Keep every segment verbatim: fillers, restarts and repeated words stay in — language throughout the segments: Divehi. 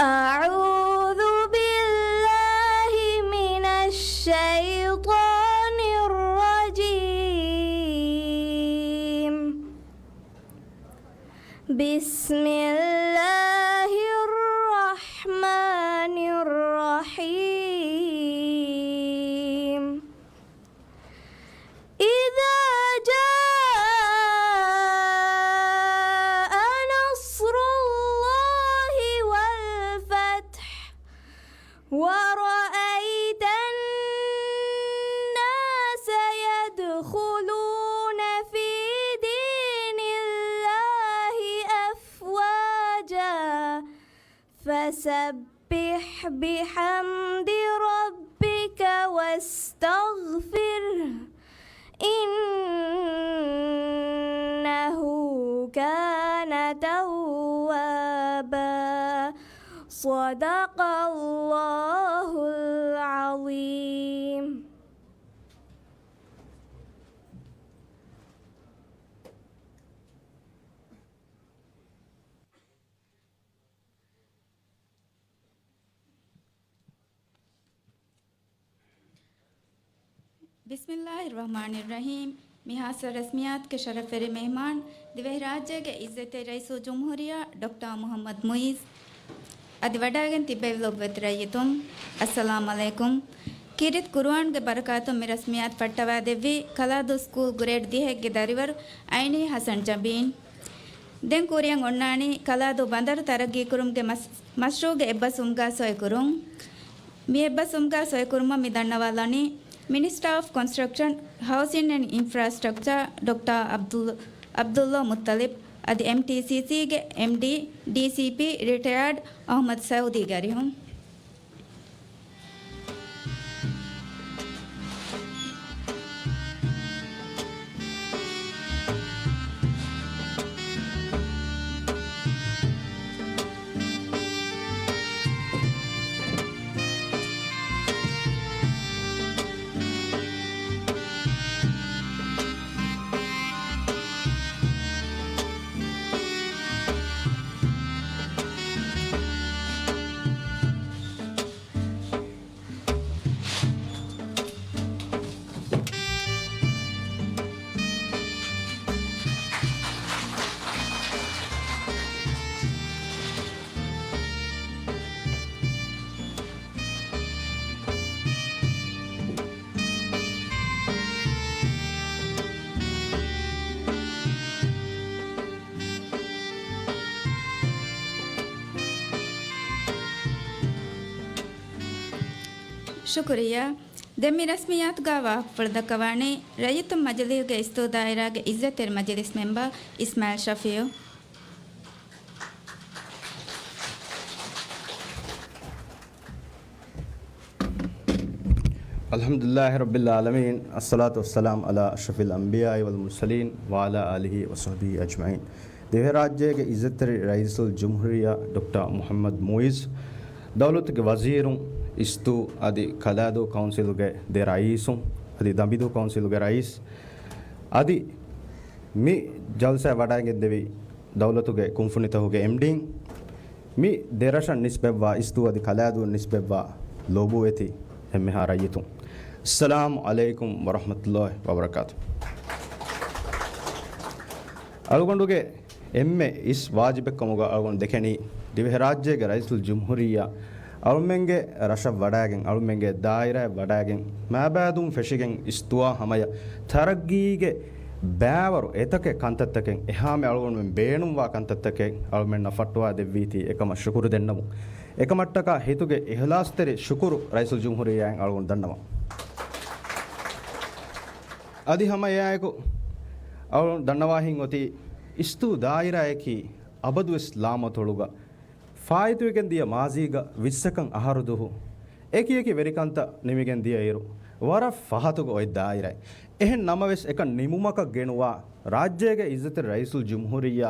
أعوذ بالله من الشيطان الرجيم. بسم الله الرحمن الرحيم. إذا جاء نصر الله والفتح ورأيت الناس يدخلون في دين الله أفواجا فسبح بحمد ربك واستغفره إنه كان توابا. صدق الله العظيم. ބިސްމިއްލާހި ރަޙްމާނި ރަޙީމް. މި ހާއްސަ ރަސްމިއްޔާތުގެ ޝަރަފްވެރި މެހްމާން، ދިވެހިރާއްޖޭގެ އިއްޒަތްތެރި ރައީސުލްޖުމްހޫރިއްޔާ ޑޮކްޓަރ މުޙައްމަދު މުޢިއްޒު. އަދި ވަޑައިގެން ތިއްބެވި ލޮބުވެތި ރައްޔިތުން، އައްސަލާމް ޢަލައިކުމް. ކީރިތި ޤުރުއާންގެ ބަރަކާތުން މި ރަސްމިއްޔާތު ފައްޓަވާދެއްވީ ކަލާދޫ ސްކޫލް ގްރޭޑް ދިހައެއްގެ ދަރިވަރު އައިނީ ޙަސަން ޖަބީން. ދެން ކުރިއަށް އޮންނާނީ ކަލާދޫ ބަނދަރު ތަރައްގީކުރުމުގެ މަސް-، މަޝްރޫޢުގެ އެއްބަސްވުމުގަ ސޮއިކުރުން. މި އެއްބަސްވުމުގަ ސޮއިކުރުމަށް މި ދަންނަވާލަނީ މިނިސްޓަރ އޮފް ކޮންސްޓްރަކްޝަން، ހައުސިން އެންޑް އިންފްރާސްޓްރަކްޗާ ޑޮކްޓަރ ޢަބްދުލް-، ޢަބްދުﷲ މުއްޠަލިބް އަދި އެމްޓީސީސީގެ އެމްޑީ، ޑީސީޕީ ރިޓަޔާޑް އަޙްމަދު ސައުދީގެ އަރިހުން. ޝުކުރިއްޔާ. ދެން މި ރަސްމިއްޔާތުގަ ވާހަކަފުޅު ދައްކަވާނީ ރައްޔިތުން މަޖިލީހުގެ އިސްތޫ ދާއިރާގެ އިއްޒަތްތެރި މަޖިލިސް މެމްބަރ އިސްމާޢީލް ޝަފީޢު. الحمد لله رب العالمين، الصلاة والسلام على أشرف الأنبياء والمرسلين وعلى آله وصحبه أجمعين. ދިވެހިރާއްޖޭގެ އިއްޒަތްތެރި ރައީސުލްޖުމްހޫރިއްޔާ ޑޮކްޓަރ މުޙައްމަދު މުޢިއްޒު، ދައުލަތުގެ ވަޒީރުން، އިސްތޫ އަދި ކަލާދޫ ކައުންސިލުގެ ދެ ރައީސުން، އަދި ދަނބިދޫ ކައުންސިލުގެ ރައީސް، އަދި މި ޖަލްސާއަށް ވަޑައިގެންދެވި ދައުލަތުގެ ކުންފުނިތަކުގެ އެމްޑީން، މި ދެރަށަށް ނިސްބަތްވާ އިސްތޫ އަދި ކަލާދޫ ނިސްބަތްވާ ލޮބުވެތި އެންމެހާ ރައްޔިތުން، އައްސަލާމް ޢަލައިކުމް ވަރަޙްމަތުﷲ ވަބަރަކާތު. އަޅުގަނޑުގެ އެންމެ އިސް ވާޖިބެއްކަމުގަ އަޅުގަނޑު ދެކެނީ، ދިވެހިރާއްޖޭގެ ރައީސުލްޖުމްހޫރިއްޔާ އަޅުމެންގެ ރަށަށް ވަޑައިގެން، އަޅުމެންގެ ދާއިރާއަށް ވަޑައިގެން، މާބައިދޫން ފެށިގެން އިސްތުވާ ހަމަޔަށް ތަރައްގީގެ ބައިވަރު އެތަކެއް ކަންތައްތަކެއް، އެހާމެ އަޅުގަނޑުމެން ބޭނުންވާ ކަންތައްތަކެއް އަޅުމެންނަށް ފައްޓަވާ ދެއްވީތީ އެކަމަށް ޝުކުރު ދެންނަމުން. އެކަމަށްޓަކާ ހިތުގެ އިޚްލާޞްތެރި ޝުކުރު ރައީސުލްޖުމްހޫރިއްޔާއަށް އަޅުގަނޑު ދަންނަވަން. އަދި ހަމަ އެއާއެކު އަޅުގަނޑު ދަންނަވާހިން އޮތީ އިސްތޫ ދާއިރާއަކީ އަބަދުވެސް ލާމަތޮޅުގަ ފާއިތުވެގެން ދިޔަ މާޒީގަ ވިއްސަކަށް އަހަރު ދުހު އެކި އެކި ވެރިކަންތައް ނިމިގެން ދިޔައިރު، ވަރަށް ފަހަތުގަ އޮތް ދާއިރާއެއް. އެހެން ނަމަވެސް، އެކަން ނިމުމަކަށް ގެނުވާ ރާއްޖޭގެ އިއްޒަތްތެރި ރައީސުލްޖުމްހޫރިއްޔާ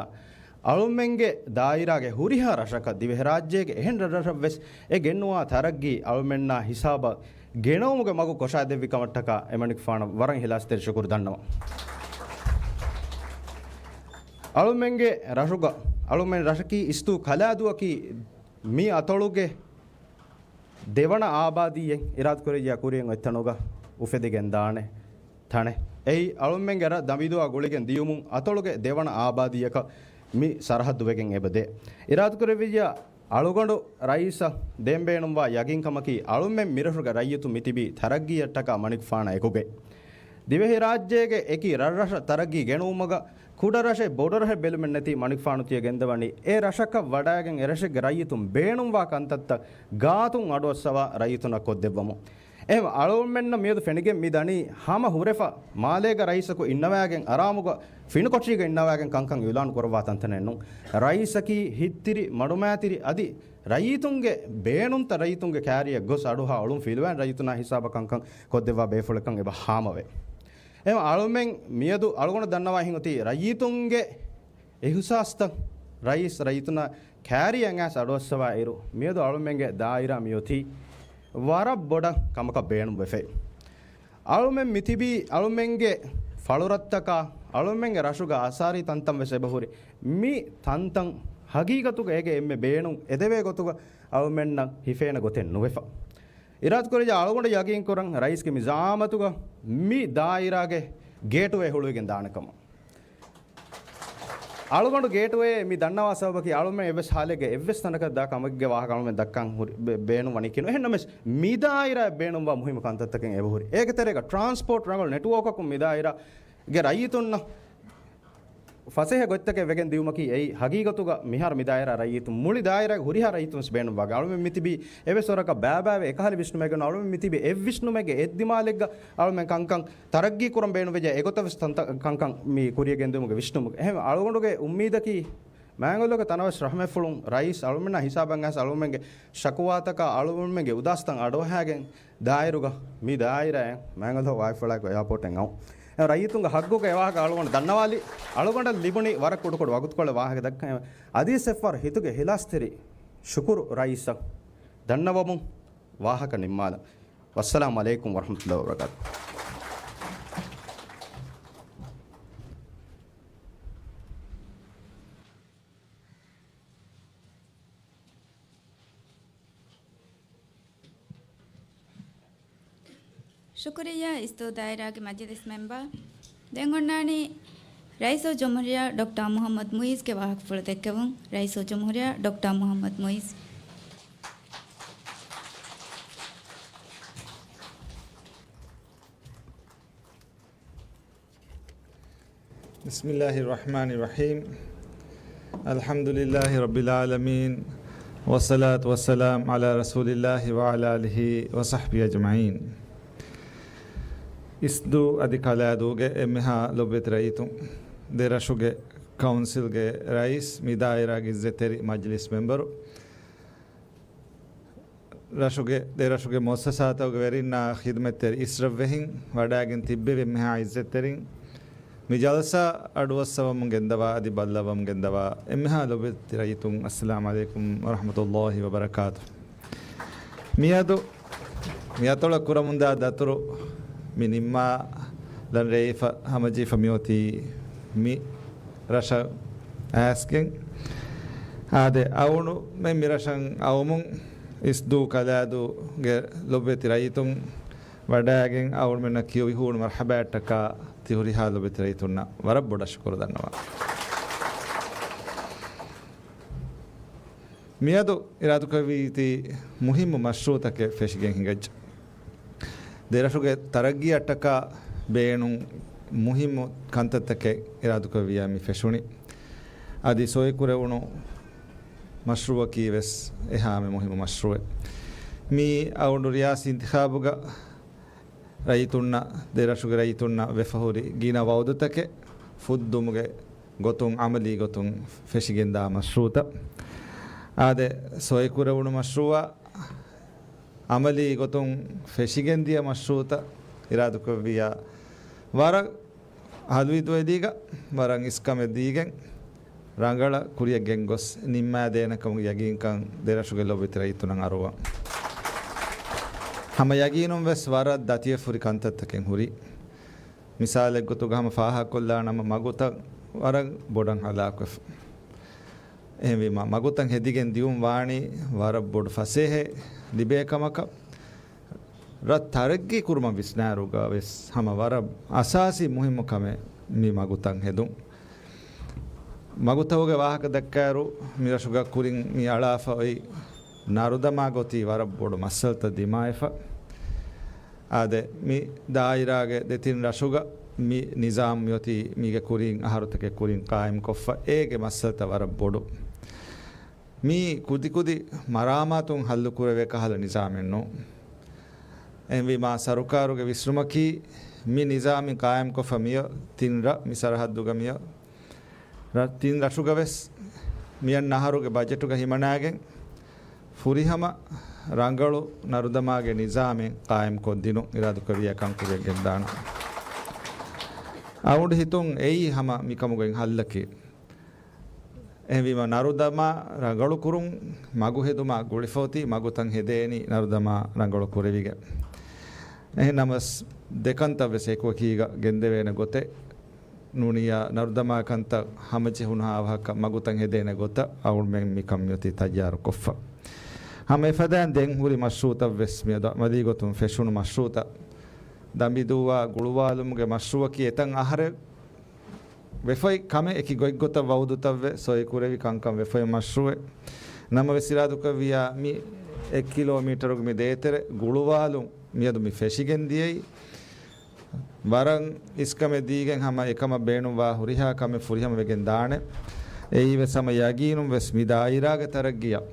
އަޅުމެންގެ ދާއިރާގެ ހުރިހާ ރަށަކަށް، ދިވެހިރާއްޖޭގެ އެހެން ރަށްރަށަށްވެސް އެ ގެންނުވާ ތަރައްގީ އަޅުމެންނާ ހިސާބަށް ގެނައުމުގެ މަގު ކޮށާދެއްވި ކަމަށްޓަކާ އެމަނިކުފާނަށް ވަރަށް އިޚްލާޞްތެރި ޝުކުރު ދަންނަވަން. އަޅުމެންގެ ރަށުގަ، އަޅުމެން ރަށަކީ އިސްތޫ ކަލާދޫއަކީ މި އަތޮޅުގެ ދެވަނަ އާބާދީއެއް އިރާދަކުރެއްވިއްޔާ ކުރިއަށް އޮތްތަނުގަ އުފެދިގެންދާނެ ތަނެއް. އެއީ އަޅުމެންގެ ރަށް ދަނބިދުއާ ގުޅިގެން ދިޔުމުން އަތޮޅުގެ ދެވަނަ އާބާދީއަކަށް މި ސަރަހައްދުވެގެން އެބަދޭ. އިރާދަކުރެއްވިއްޔާ އަޅުގަނޑު ރައީސަށް ދޭން ބޭނުންވާ ޔަގީންކަމަކީ، އަޅުމެން މިރަށުގެ ރައްޔިތުން މިތިބީ ތަރައްގީއަށްޓަކާ މަނިކުފާނަށް އެކުގައި. ދިވެހިރާއްޖޭގެ އެކި ރަށްރަށަށް ތަރައްގީ ގެނުވުމުގަ ކުޑަރަށެއް ބޮޑުރަށެއް ބެލުމެއްނެތި މަނިކުފާނު ތިޔަ ގެންދަވަނީ، އެ ރަށަކަށް ވަޑައިގެން އެ ރަށެއްގެ ރައްޔިތުން ބޭނުންވާ ކަންތައްތައް ގާތުން އަޑުއައްސަވާ ރައްޔިތުންނަށް ކޮށްދެއްވަމުން. އެހެން އަޅުމެންނަށް މިއަދު ފެނިގެން މި ދަނީ ހަމަ ހުރެފަ މާލޭގަ ރައީސަކު އިންނަވާގެން އަރާމުގަ ފިނިކޮޓަރީގަ އިންނަވާގެން ކަންކަން އިއުލާނު ކުރައްވާ ތަންތަނެއް ނޫން. ރައީސަކީ ހިތްތިރި މަޑުމައިތިރި އަދި ރައްޔިތުންގެ ބޭނުންތައް ރައްޔިތުންގެ ކާރިއަށް ގޮސް އަޑުއަހާ އޮޅުން ފިލުވާން ރައްޔިތުންނާ ހިސާބަށް ކަންކަން ކޮށްދެއްވާ ބޭފުޅެއްކަން އެބަ ހާމަވޭ. އެހެން އަޅުމެން މިއަދު އަޅުގަނޑު ދަންނަވާ އެހެން އޮތީ ރައްޔިތުންގެ އިހުސާސްތައް ރައީސް ރައްޔިތުންނާ ކާރިއަށް އައިސް އަޑުއައްސަވާ އިރު، މިއަދު އަޅުމެންގެ ދާއިރާ މިއޮތީ ވަރަށް ބޮޑަށް ކަމަކަށް ބޭނުންވެފައި. އަޅުމެން މިތިބީ އަޅުމެންގެ ފަޅުރަށްތަކާ، އަޅުމެންގެ ރަށުގަ އަސާރީ ތަންތަން ވެސް އެބަހުރި. މި ތަންތަން ހަގީގަތުގަ އޭގެ އެންމެ ބޭނުން އެދެވޭ ގޮތުގަ އަޅުމެންނަށް ހިފޭނެ ގޮތެއް ނުވެފަ. އިރާދަކުރިޔާ އަޅުގަނޑު ޔަގީންކުރަން ރައީސްގެ މި ޒައާމަތުގަ މި ދާއިރާގެ ގޭޓްވޭ ހުޅުވިގެން ދާނެ ކަމަށް. އަޅުގަނޑު ގޭޓްވޭ މި ދަންނަވާ ސަބަބަކީ އަޅުމެން އެއްވެސް ހާލެއްގަ އެއްވެސް ތަނަކަށް ދާ ކަމެއްގެ ވާހަކަ އަޅުމެން ދައްކަން ހުރި، ބޭ-، ބޭނުން ވަނީކީ ނޫން. އެހެންނަމަވެސް މި ދާއިރާއަށް ބޭނުންވާ މުހިއްމު ކަންތައްތަކެއް އެބަހުރި. އޭގެ ތެރޭގަ ޓްރާންސްޕޯޓް ރަނގަޅު ނެޓްވޯކަކުން މި ދާއިރާގެ ރައްޔިތުންނަށް ފަސޭހަ ގޮތްތަކެއް ވެގެން ދިޔުމަކީ އެއީ ހަގީގަތުގަ މިހާރު މި ދާއިރާ ރައްޔިތުން، މުޅި ދާއިރާގެ ހުރިހާ ރައްޔިތުން ވެސް ބޭނުންވާގޮތް. އަޅުމެން މިތިބީ އެއްވެސް ވަރަކަށް ބައިބައިވެ އެކަހަލަ ވިސްނުމެއްގަ ނޫން. އަޅުމެން މިތިބީ އެއްވިސްނުމެއްގެ އެއްދިމާލެއްގަ އަޅުމެން ކަންކަން ތަރައްގީ ކުރަން ބޭނުންވެއްޖެ އެގޮތަށް ވެސް ތަންތަ-، ކަންކަން މި ކުރިޔަށް ގެންދިއުމުގެ ވިސްނުމުގެ. އެހެން އަޅުގަނޑުގެ އުއްމީދަކީ މާތް އަލްލާގެ ތަނަވަސް ރަޙްމަތްފުޅުން ރައީސް އަޅުމެންނާ ހިސާބަށް އައިސް އަޅުމެންގެ ޝަކުވާތަކާ އަޅުމެންގެ އުދާސްތައް އަޑުއަހާގެން ދާއިރުގަ މި ދާއިރާއެއް މާތް އަލްލާ ވާގިފުޅާއެކު އެއާޕޯޓެއް އައުން. އެ ރައްޔިތުންގެ ހައްގުގެ އެވާހަކަ އަޅުގަނޑު ދަންނަވާލި. އަޅުގަނޑަށް ލިބުނީ ވަރަށް ކުޑަކުޑަ ވަގުތުކޮޅެއް ވާހަކަ ދައްކަން. އަދިވެސް އެއްފަހަރު ހިތުގެ އިޚްލާޞްތެރި ޝުކުރު ރައީސަށް ދަންނަވަމުން ވާހަކަ ނިންމާލަން. ވައްސަލާމު ޢަލައިކުމް ވަރަޙްމަތުﷲި ވަބަރަކާތުހު. ޝުކުރިއްޔާ އިސްދޫ ދާއިރާގެ މަޖިލިސް މެމްބަރ. ދެން އޮންނާނީ ރައީސުލްޖުމްހޫރިއްޔާ ޑޮކްޓަރ މުޙައްމަދު މުޢިއްޒުގެ ވާހަކަފުޅު ދެއްކެވުން. ރައީސުލްޖުމްހޫރިއްޔާ ޑޮކްޓަރ މުޙައްމަދު މުޢިއްޒު. بسم الله الرحمن الرحيم. الحمد لله رب العالمين. والصلاة والسلام على رسول الله وعلى آله وصحبه أجمعين. އިސްދޫ އަދި ކަލާދޫގެ އެންމެހާ ލޮބުވެތި ރައްޔިތުން، ދެ ރަށުގެ ކައުންސިލްގެ ރައީސް، މި ދާއިރާގެ އިއްޒަތްތެރި މަޖިލިސް މެމްބަރު، ރަށުގެ، ދެ ރަށުގެ މުއައްސަސާތަކުގެ ވެރިންނާ ޚިދުމަތްތެރި އިސްރަށްވެހިން، ވަޑައިގެން ތިއްބެވި އެންމެހާ އިއްޒަތްތެރިން، މި ޖަލްސާ އަޑުއައްސަވަމުން ގެންދަވާ އަދި ބައްލަވަމުން ގެންދަވާ އެންމެހާ ލޮބުވެތި ރައްޔިތުން، އައްސަލާމު ޢަލައިކުމް ވަރަޙްމަތުﷲި ވަބަރަކާތުހު. މިއަދު މި އަތޮޅަށް ކުރަމުންދާ ދަތުރު މި ނިންމާލަން ރޭވިފަ ހަމަޖެހިފަ މިއޮތީ މި ރަށަށް އައިސްގެން. އާދެ، އަޅުގަނޑުމެން މި ރަށަށް އައުމުން އިސްދޫ ކަލާދޫގެ ލޮބުވެތި ރައްޔިތުން ވަޑައިގެން އަޅުގަނޑުމެންނަށް ކިޔުވި ހޫނު މަރްޙަބާއަށްޓަކާ ތި ހުރިހާ ލޮބުވެތި ރައްޔިތުންނަށް ވަރަށް ބޮޑަށް ޝުކުރު ދަންނަވަން. މިއަދު އިރާދަކުރެއްވީތީ މުހިއްމު މަޝްރޫޢުތަކެއް ފެށިގެން ހިނގައްޖެ. ދެރަށުގެ ތަރައްގީއަށްޓަކާ ބޭނުން މުހިއްމު ކަންތައްތަކެއް އިރާދަކުރެއްވިއްޔާ މި ފެށުނީ. އަދި ސޮއިކުރެވުނު މަޝްރޫޢަކީ ވެސް އެހާމެ މުހިއްމު މަޝްރޫޢެއް. މި އަޅުގަނޑު ރިޔާސީ އިންތިޚާބުގަ ރައްޔިތުންނަށް، ދެރަށުގެ ރައްޔިތުންނަށް ވެފަހުރި ގިނަ ވަޢުދުތަކެއް ފުއްދުމުގެ ގޮތުން، ޢަމަލީ ގޮތުން ފެށިގެންދާ މަޝްރޫޢުތައް. އާދެ، ސޮއިކުރެވުނު މަޝްރޫޢާ، ޢަމަލީ ގޮތުން ފެށިގެންދިޔަ މަޝްރޫޢުތައް އިރާދަކުރެއްވިއްޔާ، ވަރަށް ހަލުވި ދުވެލީގަ، ވަރަށް އިސްކަމެއް ދީގެން، ރަނގަޅަށް ކުރިއަށް ގެންގޮސް ނިންމާދޭނެ ކަމުގެ ޔަގީންކަން ދެރަށުގެ ލޮބުވެތި ރައްޔިތުންނަށް އަރުވަން. ހަމަ ޔަގީނުން ވެސް ވަރަށް ދަތިވެފަ ހުރި ކަންތައްތަކެއް ހުރި. މިސާލެއްގޮތުގަ ހަމަ ފާހަގަކޮށްލާނަމަ، މަގުތައް ވަރަށް ބޮޑަށް ހަލާކުވެފަ. އެހެންވީމަ، މަގުތައް ހެދިގެން ދިޔުން ވާނީ ވަރަށް ބޮޑު ފަސޭހައެއް ލިބޭ ކަމަކަށް. ރަށް ތަރައްގީ ކުރުމަށް ވިސްނާއިރުގަ ވެސް ހަމަ ވަރަށް އަސާސީ މުހިއްމު ކަމެއް މި މަގުތައް ހެދުން. މަގުތަކުގެ ވާހަކަ ދައްކާއިރު، މި ރަށުގަ ކުރިން މި އަޅާފަ އޮތް ނަރުދަމާ ގޮތީ ވަރަށް ބޮޑު މައްސަލަތައް ދިމާވެފަ. އާދެ، މި ދާއިރާގެ ދެތިން ރަށުގަ މި ނިޒާމް މިއޮތީ މީގެ ކުރިން އަހަރުތަކެއް ކުރިން ޤާއިމްކޮށްފަ، އޭގެ މައްސަލަތައް ވަރަށް ބޮޑު. މީ ކުދިކުދި މަރާމާތުން ހައްލު ކުރެވޭ ކަހަލަ ނިޒާމެއް ނޫން. އެހެންވީމާ، ސަރުކާރުގެ ވިސްނުމަކީ މި ނިޒާމިން ޤާއިމްކޮށްފަ މިއޮތް ތިން ރަށް، މި ސަރަހައްދުގަ މިއޮތް ރަށް، ތިން ރަށުގަ ވެސް މިއަންނަ އަހަރުގެ ބަޖެޓުގަ ހިމަނާގެން ފުރިހަމަ ރަނގަޅު ނަރުދަމާގެ ނިޒާމެއް ޤާއިމްކޮށްދިނުން އިރާދަކުރެއްވިޔާ ކަންކުރިއަށް ގެންދާނަން. އަޅުގަނޑު ހިތުން އެއީ ހަމަ މިކަމުގެ ހައްލަކީ. އެހެންވީމަ، ނަރުދަމާ ރަނގަޅުކުރުން މަގު ހެދުމާ ގުޅިފަ އޮތީ މަގުތައް ހެދޭނީ ނަރުދަމާ ރަނގަޅު ކުރެވިގެން. އެހެން ނަމަސް، ދެ ކަންތައް ވެސް އެކުއެކީގަ ގެންދެވޭނެ ގޮތެއް ނޫނިއްޔާ، ނަރުދަމާ ކަންތައް ހަމަޖެހުނު ހާވަހަކަށް މަގުތައް ހެދޭނެ ގޮތަށް އަޅުމެން މިކަން މިއޮތީ ތައްޔާރުކޮށްފަ. ހަމަ އެފަދައިން ދެން ހުރި މަޝްރޫޢުތައް ވެސް މިއަދު އަމަލީ ގޮތުން ފެށުނު މަޝްރޫޢުތައް. ދަނބިދޫއާ ގުޅުވާލުމުގެ މަޝްރޫޢަކީ އެތަން އަހަރެއް ވެފައި ކަމެއް އެކި ގޮތްގޮތަށް ވައުދުތައްވެ ސޮއިކުރެވި ކަންކަން ވެފައި މަޝްރޫޢެއް. ނަމަވެސް އިރާދުކުރެއްވިޔާ މި އެއް ކިލޯމީޓަރުގެ މި ދޭތެރެ ގުޅުވާލުން މިއަދު މި ފެށިގެން ދިޔައީ. ވަރަށް އިސްކަމެއް ދީގެން ހަމަ އެކަމަށް ބޭނުންވާ ހުރިހާ ކަމެއް ފުރިހަމަ ވެގެން ދާނެ. އެއީ ވެސް ހަމަ ޔަގީނުން ވެސް މި ދާއިރާގެ ތަރައްގީއަށް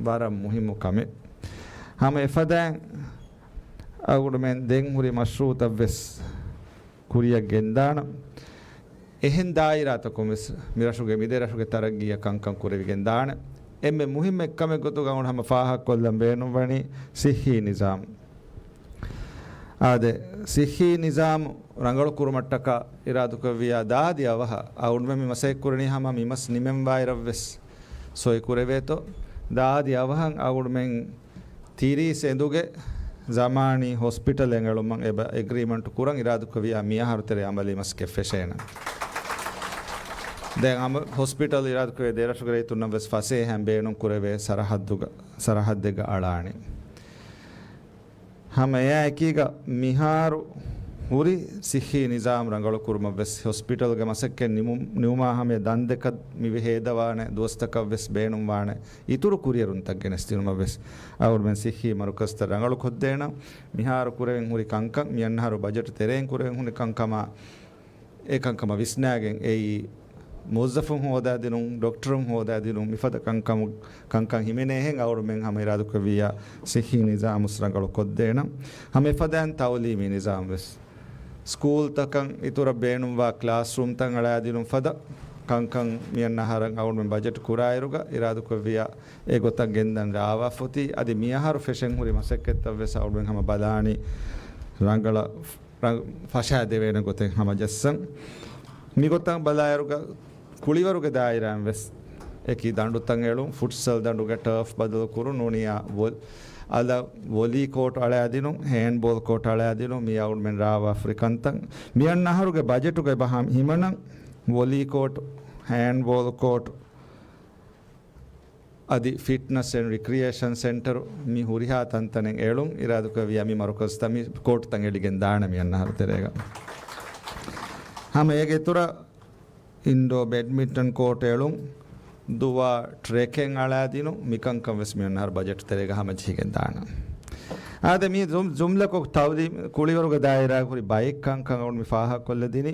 ވަރަށް މުހިއްމު ކަމެއް. ހަމަ އެފަދައިން އަޅުގަނޑުމެން ދެން ހުރި މަޝްރޫޢުތައް ވެސް ކުރިއަށް ގެންދާނަން. އެހެން ދާއިރާތަކުން ވެސް މި ރަށުގެ މި ދެ ރަށުގެ ތަރައްގީއަށް ކަންކަން ކުރެވިގެން ދާނެ. އެންމެ މުހިއްމު އެއްކަމެއް ގޮތުގަ އަޅުގަނޑު ހަމަ ފާހަގަކޮށްލަން ބޭނުންވަނީ ސިއްހީ ނިޒާމް. އާދެ، ސިއްހީ ނިޒާމް ރަނގަޅު ކުރުމަށްޓަކާ އިރާދުކުރެއްވިޔާ ދާދި އަވަހަށް އަޅުގަނޑުމެން މި މަސައްކަތް ކުރަނީ ހަމަ މި މަސް ނިމެންވާއިރަށް ވެސް ސޮއި ކުރެވޭތޯ. ދާދި އަވަހަށް އަޅުގަނޑުމެން ތިރީސް އެނދުގެ ޒަމާނީ ހޮސްޕިޓަލެއް އެޅުމަށް އެބަ އެގްރީމަންޓް ކުރަން އިރާދުކުރެއްވިޔާ މި އަހަރު ތެރޭ އަމަލީ މަސައްކަތް ފެށޭނަން. ދެން އަމަ ހޮސްޕިޓަލް އިރާދުކުރެވޭ ދެ ރަށުގެ ރައްޔިތުންނަށް ވެސް ފަސޭހައިން ބޭނުން ކުރެވޭ ސަރަހައްދުގަ، ސަރަހައްދެއްގަ އަޅާނީ. ހަމަ އެއާ އެކީގަ މިހާރު ހުރި ސިއްހީ ނިޒާމް ރަނގަޅު ކުރުމަށް ވެސް ހޮސްޕިޓަލްގެ މަސައްކަތް ނިމު-، ނިމުމާ ހަމަޔަށް ދަންދެކަށް މި ވެ ހޭދަވާނެ ދުވަސްތަކަށް ވެސް ބޭނުންވާނެ އިތުރު ކުރިއެރުންތައް ގެނެސްދިނުމަށް ވެސް އަޅުގަނޑުމެން ސިއްހީ މަރުކަޒުތައް ރަނގަޅު ކޮށްދޭނަން. މިހާރު ކުރެވެން ހުރި ކަންކަން، މިއަންނަ އަހަރު ބަޖެޓް ތެރެއިން ކުރެވެން ހުރި ކަންކަމާ އެ ކަންކަމަށް ވިސްނާގެން އެއީ، މުވައްޒަފުން ހޯދާދިނުން، ޑޮކްޓަރުން ހޯދާދިނުން، މިފަދަ ކަންކަމު-، ކަންކަން ހިމެނޭހެން އަޅުގަނޑުމެން ހަމަ އިރާދަކުރެއްވިއްޔާ ސިއްހީ ނިޒާމުސް ރަނގަޅު ކޮށްދޭނަން. ހަމަ އެފަދައިން ތައުލީމީ ނިޒާމް ވެސް. ސްކޫލްތަކަށް އިތުރަށް ބޭނުންވާ ކްލާސްރޫމްތައް އަޅާދިނުން ފަދަ ކަންކަން މިއަންނަ އަހަރަށް އަޅުގަނޑުމެން ބަޖެޓް ކުރާއިރުގަ އިރާދަކުރެއްވިއްޔާ އެ ގޮތަށް ގެންދަން ރާވާފަ އޮތީ. އަދި މިއަހަރު ފެށެން ހުރި މަސައްކަތްތައް ވެސް އަޅުގަނޑުމެން ހަމަ ބަލާނީ ރަނގަޅަށް ރަނގ-، ފަށާދެވޭނެ ގޮތެއް ހަމަޖައްސަން. މިގޮތަށް ބަލާއިރުގަ ކުޅިވަރުގެ ދާއިރާއިން ވެސް އެކި ދަނޑުތައް އެޅުން، ފުޓްސަލް ދަނޑުގެ ޓަރފް ބަދަލު ކުރުން ނޫނިއްޔާ ވޮ-، އަލަށް ވޮލީ ކޯޓް އަޅާދިނުން، ހޭންޑްބޯލް ކޯޓް އަޅާދިނުން، މި އަޅުގަނޑުމެން ރާވާފަ ހުރި ކަންތައް. މިއަންނަ އަހަރުގެ ބަޖެޓުގައި ބަހާ ހިމަނަން ވޮލީ ކޯޓް، ހޭންޑްބޯލް ކޯޓް، އަދި ފިޓްނަސް އެންޑް ރިކްރިއޭޝަން ސެންޓަރު މި ހުރިހާ ތަންތަނެއް އެޅުން އިރާދަކުރެއްވިއްޔާ މި މަރުކަޒުތައް މި ކޯޓްތައް އެޅިގެން ދާނެ މި އަންނަ އަހަރު ތެރޭގަ. ހަމަ އޭގެ އިތުރަށް އިންޑޯ ބެޑްމިންޓަން ކޯޓް އެޅުން، ދުވާ ޓްރެކެއް އަޅާދިނުން، މިކަންކަން ވެސް މި އަންނަ އަހަރު ބަޖެޓް ތެރޭގަ ހަމަޖެހިގެން ދާނަން. އާދެ، މި ޖުމް-، ޖުމްލަކޮށް ތައުލީމް ކުޅިވަރުގެ ދާއިރާގަ ހުރި ބައެއް ކަންކަން އަޅުގަނޑު މި ފާހަގަކޮށްލަދިނީ.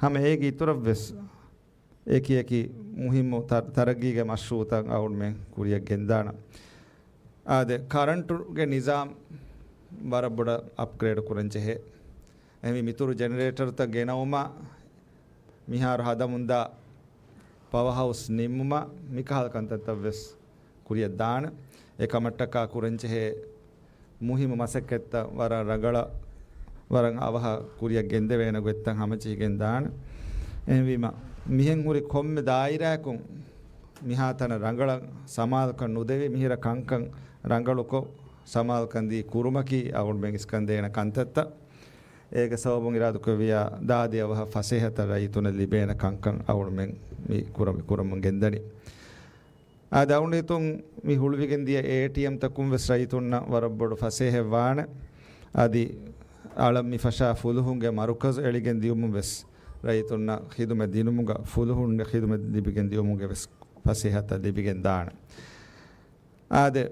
ހަމަ އޭގެ އިތުރަށް ވެސް އެކި އެކި މުހިއްމު ތަ-، ތަރައްގީގެ މަޝްރޫޢުތައް އަޅުގަނޑުމެން ކުރިއަށް ގެންދާނަން. އާދެ، ކަރަންޓުގެ ނިޒާމް ވަރަށް ބޮޑަށް އަޕްގްރޭޑް ކުރަން ޖެހޭ. އެހެންވީ މިތުރު ޖެނެރޭޓަރުތައް ގެނައުމަށް މިހާރު ހަދަމުންދާ ޕަވަ ހައުސް ނިންމުމަށް މިކަހަލަ ކަންތައްތައް ވެސް ކުރިއަށް ދާނެ. އެކަމަށްޓަކާ ކުރަންޖެހޭ މުހިއްމު މަސައްކަތްތައް ވަރަށް ރަނގަޅަށް، ވަރަށް އަވަހަށް ކުރިއަށް ގެންދެވޭނެ ގޮތްތައް ހަމަޖެހިގެން ދާނެ. އެހެންވީމަ، މިހެން ހުރި ކޮންމެ ދާއިރާއަކުން މިހާތަނަށް ރަނގަޅަށް ސަމާލުކަން ނުދެވި، މިހިރަ ކަންކަން ރަނގަޅުކޮށް، ސަމާލުކަން ދީ ކުރުމަކީ އަޅުގަނޑުމެން އިސްކަންދޭނެ ކަންތައްތައް. އޭގެ ސަބަބުން އިރާދަކުރެއްވިޔާ ދާދި އަވަހަށް ފަސޭހަތައް ރައްޔިތުންނަށް ލިބޭނެ ކަންކަން އަޅުމެން މި ކުރަމި ކުރަމުން ގެންދަނީ. އާދެ، އަޅުގަނޑު ހިތުން މި ހުޅުވިގެން ދިޔަ އޭޓީއެމްތަކުން ވެސް ރައްޔިތުންނަށް ވަރަށް ބޮޑު ފަސޭހައެއް ވާނެ. އަދި އަޅަން މި ފަށާ ފުލުހުންގެ މަރުކަޒު އެޅިގެން ދިޔުމުން ވެސް ރައްޔިތުންނަށް ޚިދުމަތް ދިނުމުގަ، ފުލުހުންގެ ޚިދުމަތް ލިބިގެން ދިޔުމުގެ ވެސް ފަސޭހަތައް ލިބިގެން ދާނެ. އާދެ،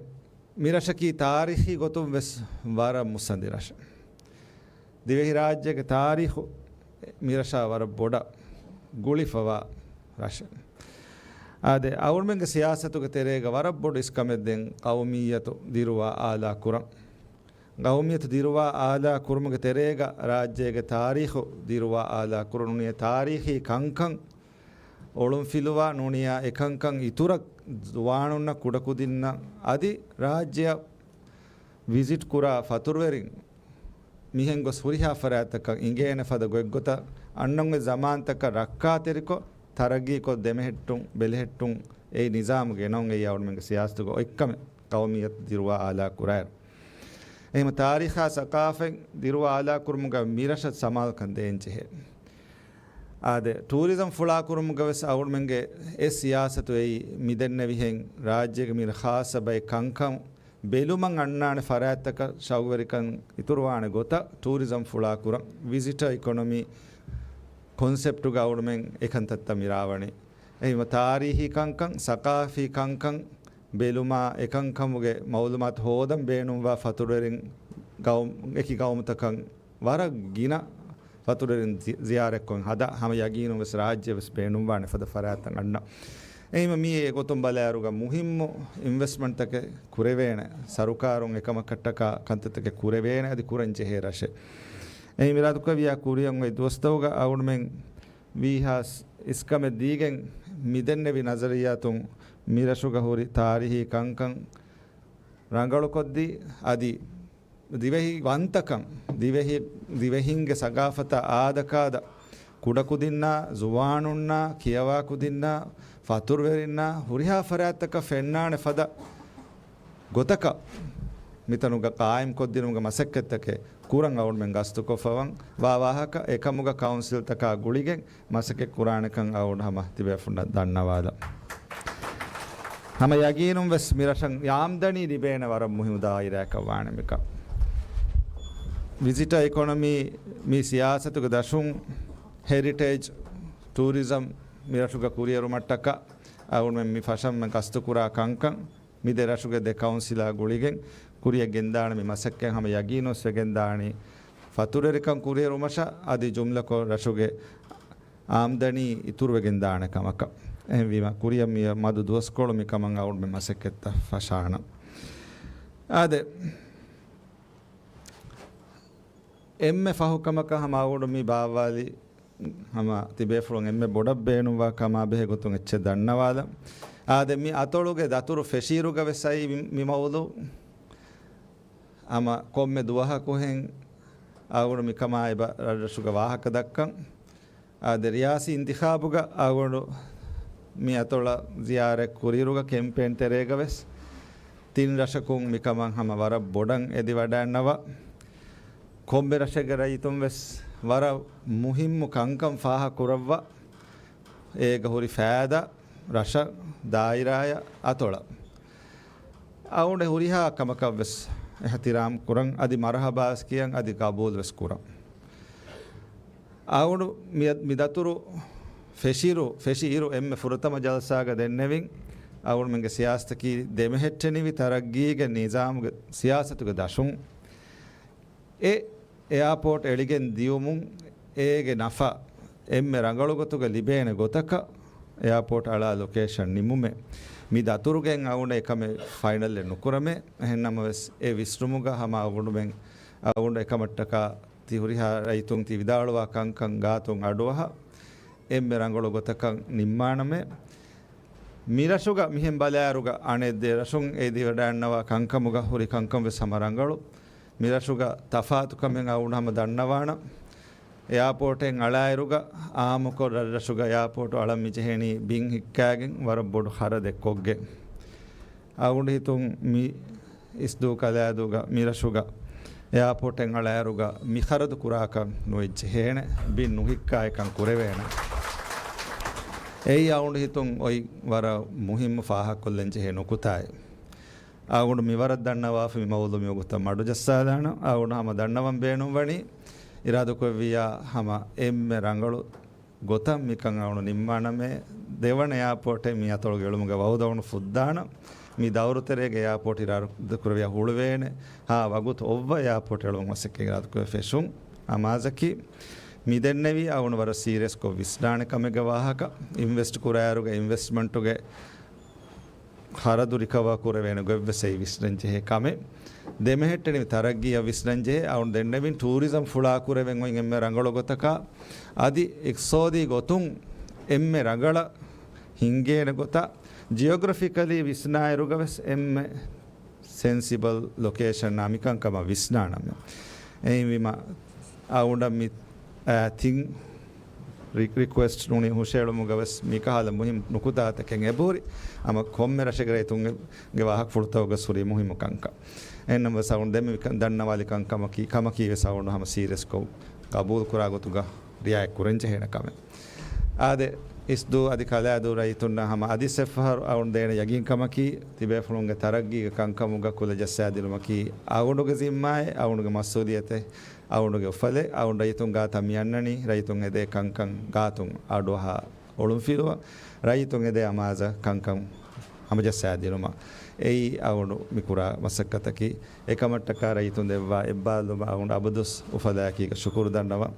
މި ރަށަކީ ތާރީޚީ ގޮތުން ވެސް ވަރަށް މުއްސަނދި ރަށެއް. ދިވެހިރާއްޖޭގެ ތާރީޚު މި ރަށާ ވަރަށް ބޮޑަށް ގުޅިފަވާ ރަށެއް. އާދެ، އަޅުމެންގެ ސިޔާސަތުގެ ތެރޭގަ ވަރަށް ބޮޑު އިސްކަމެއް ދެން ޤައުމިއްޔަތު ދިރުވާ އާލާ ކުރަން. ޤައުމިއްޔަތު ދިރުވާ އާލާ ކުރުމުގެ ތެރޭގަ ރާއްޖޭގެ ތާރީޚު ދިރުވާ އާލާ ކުރަން ނޫނީ ތާރީޚީ ކަންކަން އޮޅުންފިލުވާ ނޫނިޔާ އެކަންކަން އިތުރަށް ޒުވާނުންނަށް، ކުޑަކުދިންނަށް އަދި ރާއްޖެއަށް ވިޒިޓް ކުރާ ފަތުރުވެރިން މިހެން ގޮސް ހުރިހާ ފަރާތްތަކަށް އިނގޭނެ ފަދަ ގޮތްގޮތަށް އަންނަން އޮތް ޒަމާންތަކަށް ރައްކާތެރިކޮށް، ތަރައްގީކޮށް، ދެމެހެއްޓުން، ބެލެހެއްޓުން އެއީ ނިޒާމުގެ ނަން އެއީ އަޅުމެންގެ ސިޔާސަތުގެ އޮތްކަމެއް. ޤައުމިއްޔަތު ދިރުވާ އާލާ ކުރާއިރު، އެހެން ތާރީޚާ ސަޤާފަތް ދިރުވާ އާލާ ކުރުމުގަ މި ރަށަށް ސަމާލުކަން ދޭން ޖެހޭ. އާދެ، ޓޫރިޒަމް ފުޅާ ކުރުމުގަ ވެސް އަޅުމެންގެ އެ ސިޔާސަތު އެއީ މިދެންނެވިހެން ރާއްޖޭގެ މި ޚާއްޞަ ބައެއް ކަންކަން ބެލުމަށް އަންނާނެ ފަރާތްތަކަށް ޝައުގުވެރިކަން އިތުރުވާނެ ގޮތަށް ޓޫރިޒަމް ފުޅާ ކުރަން، ވިޒިޓަރ އިކޮނޮމީ ކޮންސެޕްޓުގަ އަޅުމެން އެކަންތައްތައް މިރާވަނީ. އެހެންވީމަ ތާރީޚީ ކަންކަން، ސަޤާފީ ކަންކަން ބެލުމާ، އެކަންކަމުގެ މައުލޫމާތު ހޯދަން ބޭނުންވާ ފަތުރުވެރިން ގައުމް، އެކި ގައުމުތަކަށް ވަރަށް ގިނަ ފަތުރުވެރިން ޒި-، ޒިޔާރަތްކޮށް ހަދާ، ހަމަ ޔަގީނުން ވެސް ރާއްޖެ ވެސް ބޭނުންވާނެ ފަދަ ފަރާތްތައް އަންނަ. އެހެންވީމަ މިއީ އެގޮތުން ބަލާއިރުގަ މުހިއްމު އިންވެސްޓްމަންޓްތަކެއް ކުރެވޭނެ، ސަރުކާރުން އެކަމަކަށްޓަކާ ކަންތައްތަކެއް ކުރެވޭނެ، އަދި ކުރަން ޖެހޭ ރަށެއް. އެހެން އިރާދަކުރެއްވިޔާ ކުރިއަށް އޮތް ދުވަސްތަކުގަ އަޅުމެން ވީހާސް އިސްކަމެއް ދީގެން މިދެންނެވި ނަޒަރިއްޔާތުން މިރަށުގަ ހުރި ތާރީހީ ކަންކަން ރަނގަޅުކޮށްދީ، އަދި ދިވެހި ވަންތަކަން، ދިވެހި، ދިވެހިންގެ ސަގާފަތާ އާދަކާދަ ކުޑަކުދިންނާ، ޒުވާނުންނާ، ކިޔަވާ ކުދިންނާ، ފަތުރުވެރިންނާ ހުރިހާ ފަރާތްތަކަށް ފެންނާނެ ފަދަ ގޮތަކަށް މިތަނުގަ ޤާއިމްކޮށްދިނުމުގެ މަސައްކަތްތަކެއް ކުރަން އަޅުމެން ގަސްތުކޮށްފަވަން ވާ ވާހަކަ އެކަމުގަ ކައުންސިލްތަކާ ގުޅިގެން މަސައްކަތް ކުރާނެކަން އަޅުގަނޑު ހަމަ ތިބޭފުޅުންނަށް ދަންނަވާލަން. ހަމަ ޔަގީނުން ވެސް މިރަށަށް އާމްދަނީ ލިބޭނެ ވަރަށް މުހިމު ދާއިރާއަކަށް ވާނެ މިކަން. ވިޒިޓަރ އިކޮނޮމީ މި ސިޔާސަތުގެ ދަށުން ހެރިޓޭޖް ޓޫރިޒަމް މިރަށުގަ ކުރިއެރުމަށްޓަކާ އަޅުގަނޑުމެން މި ފަށަން ގަސްތުކުރާ ކަންކަން މި ދެ ރަށުގެ ދެ ކައުންސިލާ ގުޅިގެން ކުރިއަށް ގެންދާނެ. މި މަސައްކަތް ހަމަ ޔަގީނުވެސް ވެގެންދާނީ ފަތުރުވެރިކަން ކުރިއެރުމަށާ އަދި ޖުމްލަކޮށް ރަށުގެ އާމްދަނީ އިތުރުވެގެންދާނެ ކަމަކަށް. އެހެންވީމަ ކުރިއަށް މި މަދު ދުވަސްކޮޅު މިކަމަށް އަޅުގަނޑުމެން މަސައްކަތްތައް ފަށާނަން. އާދެ، އެންމެ ފަހު ކަމަކަށް ހަމަ އަޅުގަނޑު މި ބާއްވާލި ހަމަ ތިބޭފުޅުން އެންމެ ބޮޑަށް ބޭނުންވާ ކަމާ ބެހޭ ގޮތުން އެއްޗެއް ދަންނަވާލަން. އާދެ، މި އަތޮޅުގެ ދަތުރު ފެށިއިރުގަ ވެސް އައި މި، މި މައުޟޫ ހަމަ ކޮންމެ ދުވަހަކުހެން އަޅުގަނޑު މިކަމާ އެބަ ރަށްރަށުގަ ވާހަކަ ދައްކަން. އާދެ، ރިޔާސީ އިންތިޚާބުގަ އަޅުގަނޑު މި އަތޮޅަށް ޒިޔާރަތް ކުރިއިރުގަ ކެމްޕޭން ތެރޭގަ ވެސް ތިން ރަށަކުން މިކަމަށް ހަމަ ވަރަށް ބޮޑަށް އެދިވަޑައިންނަވާ. ކޮންމެ ރަށެއްގެ ރައްޔިތުން ވެސް ވަރަށް މުހިއްމު ކަންކަން ފާހަގަ ކުރައްވާ، އޭގަ ހުރި ފައިދާ ރަށަށް، ދާއިރާއަށް، އަތޮޅަށް. އަޅުގަނޑު ހުރިހާ ކަމަކަށް ވެސް އިޙްތިރާމް ކުރަން، އަދި މަރުޙަބާވެސް ކިޔަން، އަދި ގަބޫލުވެސް ކުރަން. އަޅުގަނޑު މި، މި ދަތުރު ފެށިއިރު، ފެށިއިރު އެންމެ ފުރަތަމަ ޖަލްސާގަ ދެންނެވިން، އަޅުގަނޑުމެންގެ ސިޔާސަތަކީ ދެމެހެއްޓެނިވި ތަރައްގީގެ ނިޒާމުގެ ސިޔާސަތުގެ ދަށުން އެ އެއާޕޯޓް އެޅިގެން ދިޔުމުން އޭގެ ނަފާ އެންމެ ރަނގަޅު ގޮތުގަ ލިބޭނެ ގޮތަކަށް އެއާޕޯޓް އަޅާ ލޮކޭޝަން ނިމުމޭ. މި ދަތުރުގައި އަޅުގަނޑު އެކަމެއް ފައިނަލްއެއް ނުކުރަމޭ. އެހެންނަމަވެސް އެ ވިސްނުމުގަ ހަމަ އަޅުގަނޑުމެން އަޅުގަނޑު އެކަމަށްޓަކާ ތި ހުރިހާ ރައްޔިތުން ތި ވިދާޅުވާ ކަންކަން ގާތުން އަޑުއަހާ އެންމެ ރަނގަޅު ގޮތަކަށް ނިންމާނަމޭ. މިރަށުގަ މިހެން ބަލާއިރުގަ އަނެއް ދެ ރަށުން އެދިވަޑައިންނަވާ ކަންކަމުގަ ހުރި ކަންކަން ވެސް ހަމަ ރަނގަޅު. މިރަށުގަ ތަފާތުކަމެއް އަޅުގަނޑު ހަމަ ދަންނަވާނަން. އެއާޕޯޓެއް އަޅާއިރުގަ އާއްމުކޮށް ރަށްރަށުގަ އެއާޕޯޓު އަޅަން މިޖެހެނީ ބިން ހިއްކާގެން ވަރަށް ބޮޑު ޚަރަދެއް ކޮށްގެން. އަޅުގަނޑު ހިތުން މި އިސްދޫ ކަލާދޫގަ މިރަށުގަ އެއާޕޯޓެއް އަޅާއިރުގަ މި ޚަރަދު ކުރާކަށް ނުވެއްޖެހޭނެ، ބިން ނުހިއްކާ އެކަން ކުރެވޭނެ. އެއީ އަޅުގަނޑު ހިތުން އޮތް ވަރަށް މުހިއްމު ފާހަގަކޮށްލަން ޖެހޭ ނުކުތާއެއް. އަޅުގަނޑު މިވަރަށް ދަންނަވާފަ މި މައުލޫމީ ގޮތަށް މަޑުޖައްސާލާނަން. އަޅުގަނޑު ހަމަ ދަންނަވަން ބޭނުންވަނީ، އިރާދަކުރެއްވިއްޔާ ހަމަ އެންމެ ރަނގަޅު ގޮތަށް މިކަން އަޅުގަނޑު ނިންމާނަމޭ، ދެވަނަ އެއާޕޯޓެއް މި އަތޮޅުގެ އެޅުމުގެ ވައުދު އަޅުގަނޑު ފުއްދާނަން. މި ދައުރު ތެރޭގެ އެއާޕޯޓް އިރާދަކުރެއްވިއްޔާ ހުޅުވޭނެ، ހާ ވަގުތު އޮއްވަ އެއާޕޯޓް އެޅުމަށް މަސައްކަތް އިރާދަކުރެއްވި ފެށުން އަމާޒަކީ. މި ދެންނެވީ އަޅުގަނޑު ވަރަށް ސީރިއަސްކޮށް ވިސްނާނެ ކަމެއްގެ ވާހަކަ. އިންވެސްޓް ކުރާއިރުގެ އިންވެސްޓްމަންޓުގެ ޚަރަދު ރިކަވާ ކުރެވޭނެ ގޮތްވެސް އެއީ ވިސްނަންޖެހޭ ކަމެއް. ދެމެހެއްޓެނިވި ތަރައްގީއަށް ވިސްނަންޖެހޭ. އަޅުގަނޑު ދެންނެވިން ޓޫރިޒަމް ފުޅާކުރެވެން އޮތް އެންމެ ރަނގަޅު ގޮތަކަށް، އަދި އިޤްތިޞާދީ ގޮތުން އެންމެ ރަނގަޅަށް ހިންގޭނެ ގޮތަށް، ޖިއޮގްރަފިކަލީ ވިސްނާއިރުގަވެސް އެންމެ ސެންސިބަލް ލޮކޭޝަންއާ މިކަންކަމަށް ވިސްނާނަމޭ. އެހެންވީމަ އަޅުގަނޑަށް މި، އާ، ތިން ރި-، ރިކުއެސްޓް ނޫނީ ހުށައެޅުމުގަވެސް މިކަހަލަ މުހިން ނުކުތާތަކެއް އެބަހުރި. ހަމަ ކޮންމެ ރަށެއްގެ ރައްޔިތުންގެ ވާހަކަފުޅުތަކުގަސް ހުރި މުހިއްމު ކަންކަން. އެހެންނަމަވެސް އަޅުގަނޑު ދެންމެ މިކަން ދަންނަވާލި ކަންކަމަކީ، ކަމަކީވެސް އަޅުގަނޑު ހަމަ ސީރިއަސްކޮށް ގަބޫލުކުރާ ގޮތުގަ ރިއާޔަތް ކުރަންޖެހޭނެ ކަމެއް. އާދެ، އިސްދޫ އަދި ކަލާދޫ ރައްޔިތުންނަށް ހަމަ އަދި އެއްފަހަރު އަޅުގަނޑު ދޭނެ ޔަގީންކަމަކީ، ތިބޭފުޅުންގެ ތަރައްގީގެ ކަންކަމުގަ ކުލަ ޖައްސާދިނުމަކީ އަޅުގަނޑުގެ ޒިންމާއެއް، އަޅުގަނޑުގެ މަސްއޫލިއްޔަތެއް، އަޅުގަނޑުގެ އުފަލެއް. އަޅުގަނޑު ރައްޔިތުން ގާތަށް މި އަންނަނީ، ރައްޔިތުން އެދޭ ކަންކަން ގާތުން އަޑުއަހާ އޮޅުންފިލުވަ، ރައްޔިތުން އެދޭ އަމާޒަށް ކަންކަން ހަމަޖައްސާދިނުމަށް. އެއީ އަޅުގަނޑު މި ކުރާ މަސައްކަތަކީ. އެކަމަށްޓަކާ ރައްޔިތުން ދެއްވާ އެއްބާރުލުމަށް އަޅުގަނޑު އަބަދުވެސް އުފަލާއެކީގަ ޝުކުރު ދަންނަވަން.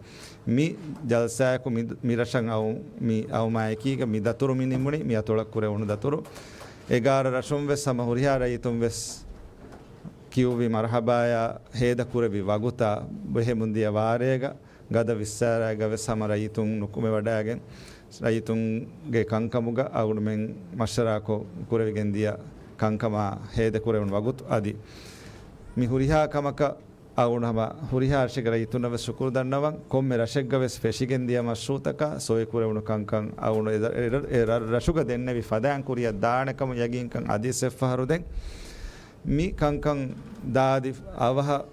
މި ޖަލްސާއަކު މި، މި ރަށަށް އައު-، މި އައުމާއެކީގަ މި ދަތުރު މި ނިމުނީ، މި އަތޮޅަށް ކުރެވުނު ދަތުރު. އެގާރަ ރަށުން ވެސް ހަމަ ހުރިހާ ރައްޔިތުން ވެސް ކިޔުއްވި މަރުޙަބާޔާ ހޭދަ ކުރެއްވި ވަގުތާ ބެހެމުންދިޔަ ވާރޭގަ ގަދަ ވިއްސާރައިގަ ވެސް ހަމަ ރައްޔިތުން ނުކުމެވަޑައިގެން، ރައްޔިތުންގެ ކަންކަމުގަ އަޅުގަނޑުމެން މަޝްވަރާކޮށް ކުރެވިގެންދިޔަ ކަންކަމާ ހޭދަކުރެވުނު ވަގުތު އަދި މި ހުރިހާ ކަމަކަށް އަޅުގަނޑު ހަމަ ހުރިހާ ރަށެއްގެ ރައްޔިތުންނަށް ވެސް ޝުކުރު ދަންނަވަން. ކޮންމެ ރަށެއްގަ ވެސް ފެށިގެންދިޔަ މަޝްރޫޢުތަކަށް ސޮއިކުރެވުނު ކަންކަން އަޅުގަނޑު އެ ރަށުގަ ދެންނެވި ފަދައިން ކުރިއަށް ދާނެ ކަމަށް ޔަގީންކަން އަދިވެސް އެއްފަހަރު ދެން. މި ކަންކަން ދާދި އަވަހަށް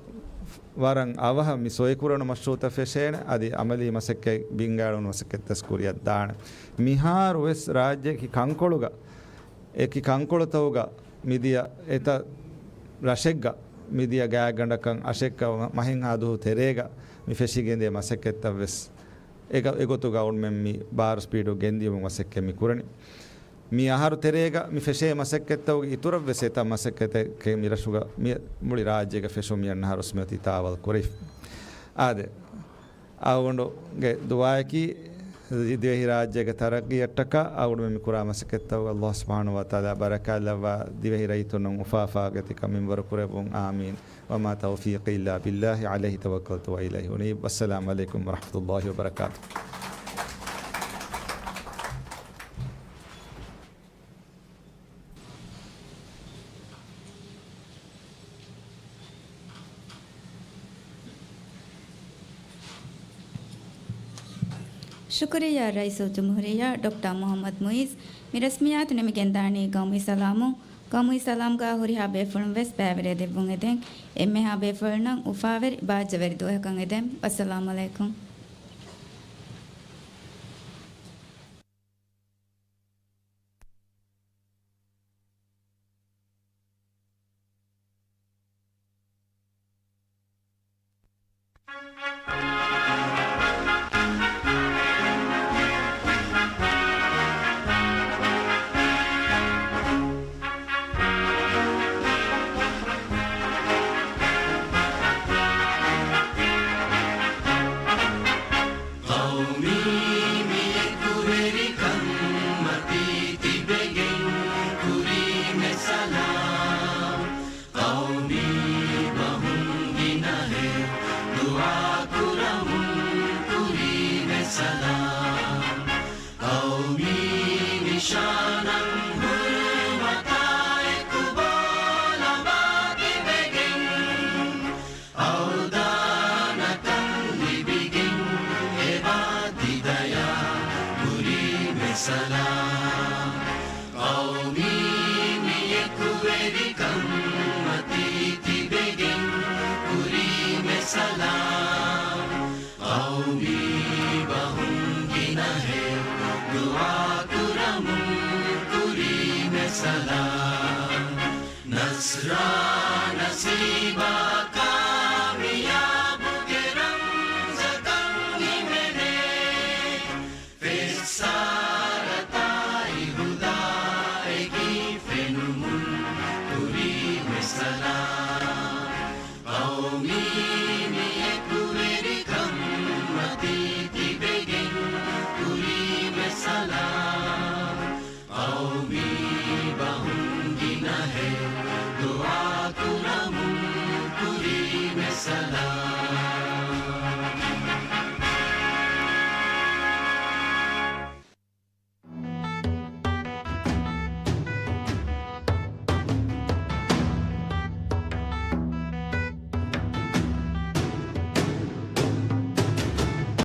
ވަރަށް އަވަހަށް މި ސޮއިކުރެވުނު މަޝްރޫޢުތައް ފެށޭނެ، އަދި އަމަލީ މަސައްކަތް ބިންގާޅުނު މަސައްކަތްތައް ކުރިއަށް ދާނެ. މިހާރު ވެސް ރާއްޖެއަކީ ކަންކޮޅުގަ، އެކި ކަންކޮޅުތަކުގަ މިދިޔަ އެތައް ރަށެއްގަ މިދިޔަ ގާތްގަނޑަކަށް އަށެއްކަ މަހެއްހާ ދުވަހު ތެރޭގަ މި ފެށިގެންދިޔަ މަސައްކަތްތައް ވެސް އެގަ-، އެގޮތުގަ އަޅުގަނޑުމެން މި ބާރު ސްޕީޑު ގެންދިޔުމުގެ މަސައްކަތް މި ކުރަނީ. މި އަހަރު ތެރޭގަ މި ފެށޭ މަސައްކަތްތަކުގެ އިތުރަށް ވެސް އެތައް މަސައްކަތެއް މި ރަށުގަ މި މުޅި ރާއްޖޭގަ ފެށުން މި އަންނަ އަހަރުސް މިއޮތީ ތާވަލް ކުރެވިފަ. އާދެ، އަޅުގަނޑުގެ ދުޢާއަކީ ދިވެހިރާއްޖޭގެ ތަރައްގީއަށްޓަކާ އަޅުގަނޑުމެން މި ކުރާ މަސައްކަތްތަކުގަ ﷲ ސުބްޙާނަހޫ ވަތަޢާލާ ބަރަކާތްލައްވާ ދިވެހި ރައްޔިތުންނަށް އުފާ ފާގަތިކަން މިންވަރު ކުރެއްވުން. އާމީން. وما توفيقي إلا بالله عليه توكلت وإليه أنيب. والسلام عليكم ورحمة الله وبركاته. ޝުކުރިއްޔާ ރައީސުލްޖުމްހޫރިއްޔާ ޑޮކްޓަރ މުޙައްމަދު މުޢިއްޒު. މި ރަސްމިއްޔާތު ނިމިގެންދާނީ ގައުމީ ސަލާމުން. ގައުމީ ސަލާމްގާ ހުރިހާ ބޭފުޅުން ވެސް ބައިވެރިވެ ދެއްވުން އެދެން. އެންމެހާ ބޭފުޅުންނަށް އުފާވެރި ބާއްޖަވެރި ދުވަހަކަށް އެދެން. ވައްސަލާމް ޢަލައިކުމް. ޤައުމީ މި އެކުވެރިކަންމަތީ ތިބެގެން ކުރީމެ ސަލާމް. ޤައުމީ ބަހުން ގިނަހެއް ދުޢާ ނަސްރާ ނަސީބާ